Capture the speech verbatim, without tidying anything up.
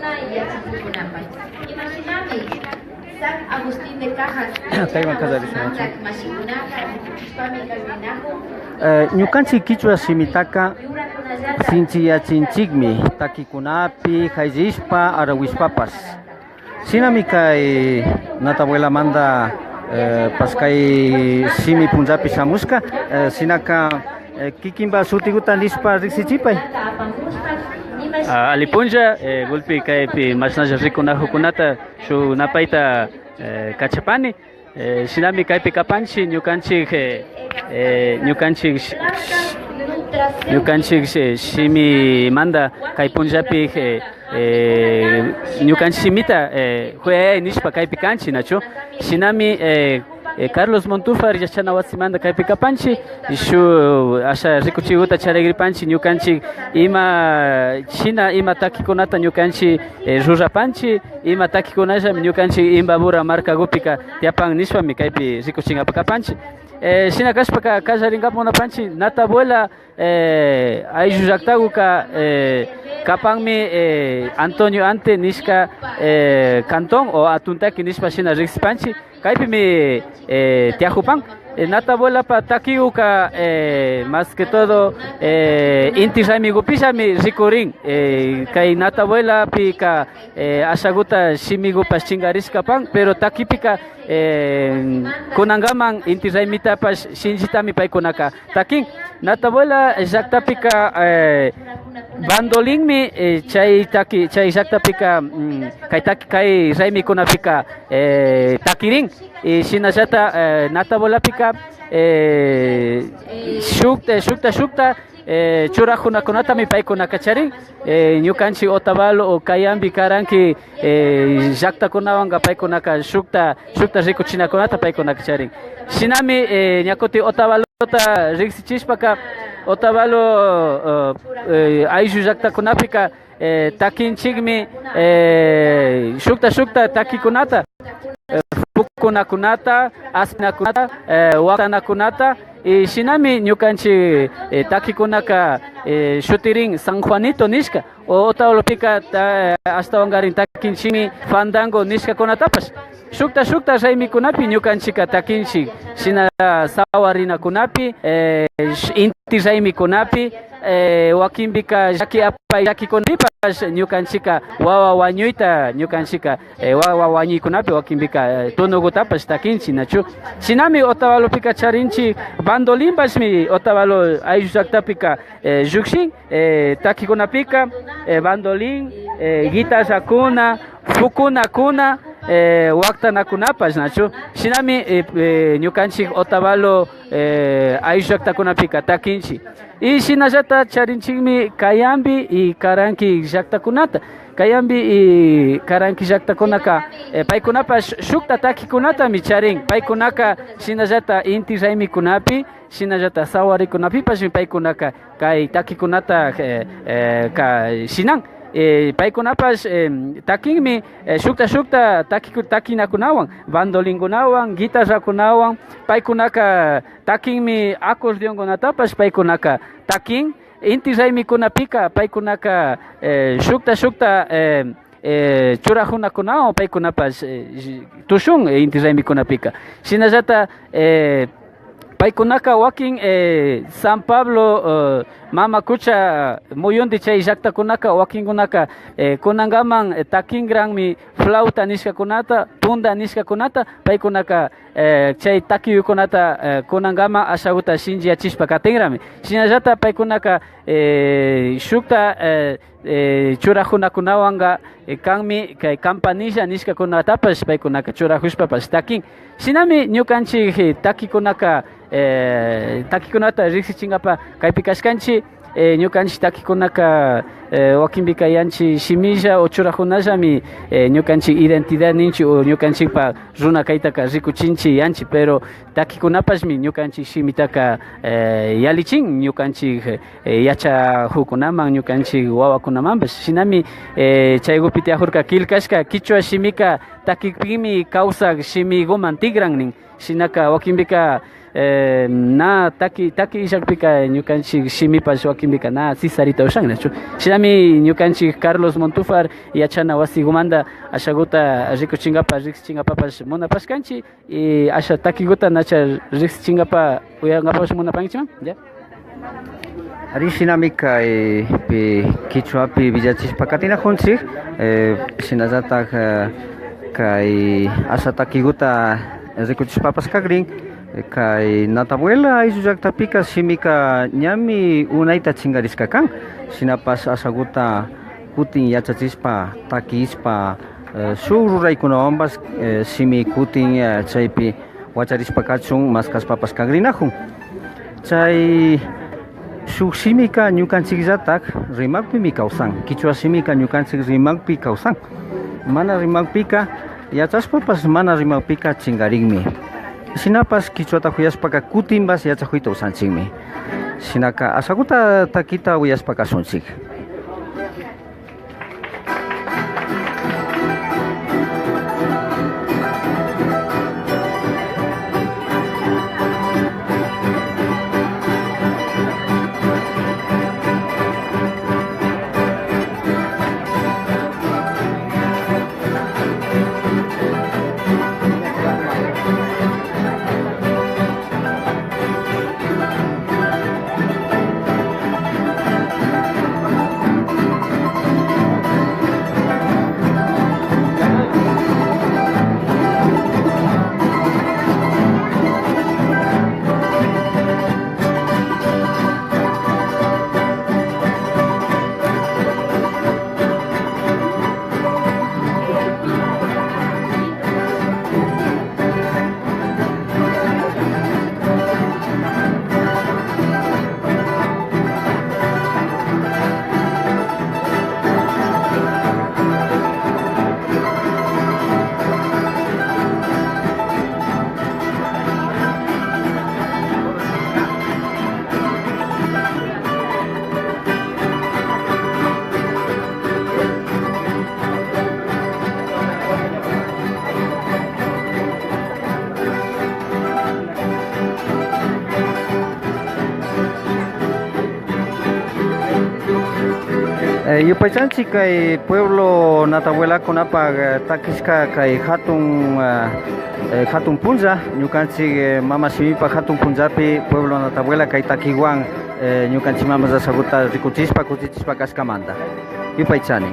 Yachachikunapak. Imashinami San Agustín de Cajas, Taywan Casares, mashikunapak, mashikunapak, Eh, ñukanchik kichwa shimitaka sinchiyachinchikmi takikunapi, hayllishpa, arawishpapash. Shinami kay Nata Abuelamanta, eh, paskay shimi punllapi shamushka, eh, shinaka, eh, kikinpa shutikuta nishpa riksichipay. Ah, alli punlla, eh, gulpi kaypi mashnalla rikunajukunata shuk napayta, eh, kachapani. Eh, shinami kaypi kapanchik ñukanchik, eh, eh, ñukanchik sh-, sh-, ñukanchik sh-, shimimanta kay punllapi, eh, eh, ñukanchik shimita, eh, juyayay nishpa kaypi kanchik, nachu? Shinami, eh, eh, Carlos Montúfar yachana wasimanta kaypi kapanchik, shuk asha rikuchikuta charigripanchik ñukanchik ima shina, ima takikunata ñukanchik, eh, rurapanchik, ima takikunallami ñukanchik Imbabura markagupika tiyapan nishpami kaypi rikuchinkapa kapanchik. Eh, shina kashpaka kallarinkapak munapanchik Nata Abuela, eh, ayllu llaktakuka, eh, kapanmi, eh, Antonio Ante nishka, eh, cantón o Atuntaki nishpa shina riksipanchik. Kaypimi, eh, tiyakupan. Eh, Nata Abuelapa takikuka, eh, más que todo, eh, inti raymikupillami rikurin. Eh, kay Nata Abuelapika, eh, ashakuta shimikupash chinkarishkapan, pero takipika, eh, kunankaman inti raymitapash shinllitami paykunaka takin. Nata Abuela llaktapika, eh, bandolinmi, eh, chay taki, chay llaktapika, mm, kay taki, kay raymikunapika, eh, takirin. Y shinallata, eh, Nata Abuelapika, eh, shukta, shukta, shukta, eh, churakunakunatami paykunaka charin. Eh, ñukanchik Otavalo o Cayambi karanki, eh, llaktakunawanka paykunaka shukta, shukta rikuchinakunata paykunaka charin. Shinami, eh, ña kutin Otavalota riksichishpaka, Otavalo, eh, eh, ayllu llaktakunapika, eh, takinchikmi, eh, shukta, shukta takikunata, eh, pukunakunata, aspinakunata, eh, waktanakunata, y shinami ñukanchik, eh, takikunaka, eh, shutirin San Juanito nishka, o Otavalopika ta-, ashtawankarin takinchikmi fandango nishkakunatapash. Shukta, shukta raymikunapi ñukanchikka takinchik, shina sawarinakunapi, eh, sh-, inti raymikunapi, eh, wakinpika llaki apay llakikunapipash ñukanchikka wawa wañuyta, ñukanchikka, eh, wawa wañuykunapi wakinpika, eh, tunukutapash takinchik, nachu? Shinami Otavalopika charinchik bandolinpashmi Otavalo ayllu llaktapika, eh, llukshin, eh, takikunapika, eh, bandolin, eh, guitarrakuna, pukunakuna, eh, waktanakunapash, nachu? Shinami, eh, eh, ñukanchik Otavalo, eh, ayllu llaktakunapika takinchik. Y shinallata charinchikmi Cayambi y Caranqui llaktakunata. Cayambi y Caranqui llaktakunaka, eh, paykunapash shukta takikunatami charin. Paykunaka shinallata inti raymikunapi, shinallata sawarikunapipash paykunaka kay takikunata, eh, eh, ka-, shinan. Eh, paykunapash, eh, takinmi, eh, shukta, shukta takiku-, takinakunawan, bandolinkunawan, guitarrakunawan, paykunaka takinmi acordeonkunatapash paykunaka takin. Inti raymikunapika paykunaka, eh, shukta, shukta, eh, eh, churakunakunawan paykunapash, eh, tushun, eh, inti raymikunapika. Shinallata, eh, paykunaka wakin, eh, San Pablo, eh, Mama Kucha muyundi chay llaktakunaka wakinkunaka, eh, kunankaman, eh, takingranmi flauta nishkakunata, tunda nishkakunata, paykunaka, eh, chay takiyukunata, eh, kunankaman ashaguta shinchiyachishpa katingrami. Shinallata paykunaka, eh, shukta, eh, eh, churakunakunawanka, eh, kanmi kay campanilla nishkakunatapash paykunaka churakushpapash takin. Shinami ñukanchik, eh, takikunaka, eh, takikunata riksichinkapa kaypi kashkanchik, eh, ñukanchik takikunaka, eh, wakinpika yanchi shimilla o churakunallami, eh, ñukanchik identidad ninchik o ñukanchikpa runa kaytaka rikuchinchik yanchi, pero takikunapashmi ñukanchik shimitaka, eh, yallichin ñukanchik, eh, yachakukunaman, ñukanchik wawakunamanpash. Shinami, eh, chaykupi tiyakurka killkashka kichwa shimika takikpimi kawsak shimikuman tikran nin. Shinaka wakinpika, Eh, na taki, taki illakpika ñukanchik shimipash wakinpika na sisarita ushan nachu. Shinami ñukanchik Carlos Montúfar yachana wasikumanta ashakuta rikuchinkapak, riksichinkapakpash munapashkanchik. Y asha takikuta nacha riksichinkapa uyankapash munapankichiman, ya. Ari shinami kaypi kichwapi willachishpa katinakunchik, eh, shinallatak, eh, kay asha takikuta rikuchishpapash kakrin, eh, kay Natabuela ayllu llaktapika shimika ñami unayta chinkarishka kan, shinapash ashakuta kutin yachachishpa, takishpa, eh, shuk ruraykunawanpash, eh, shimi kutin, eh, chaypi wacharishpa kachun, maskashpapash kakrinakun. Chay shuk shimika ñukanchikllatak rimakpimi kawsan, kichwa shimika ñukanchik rimakpi kawsan. Mana rimakpika, yachashpapash mana rimakpika chinkarinmi. Shinapash kichwata kuyashpaka kutinpash yachakuyta ushanchikmi. Shinaka ashakuta takita uyashpa kashunchik. Eh, yupaychanchik kay pueblo Natabuelakunapak, eh, takishka kay hatun, eh, eh, hatun punlla, ñukanchik, eh, mama shimipak hatun punllapi pueblo Natabuela kay takiwan, eh, ñukanchik mama llasakuta rikuchishpa, kusichishpa kashkamanta. Yupaychani.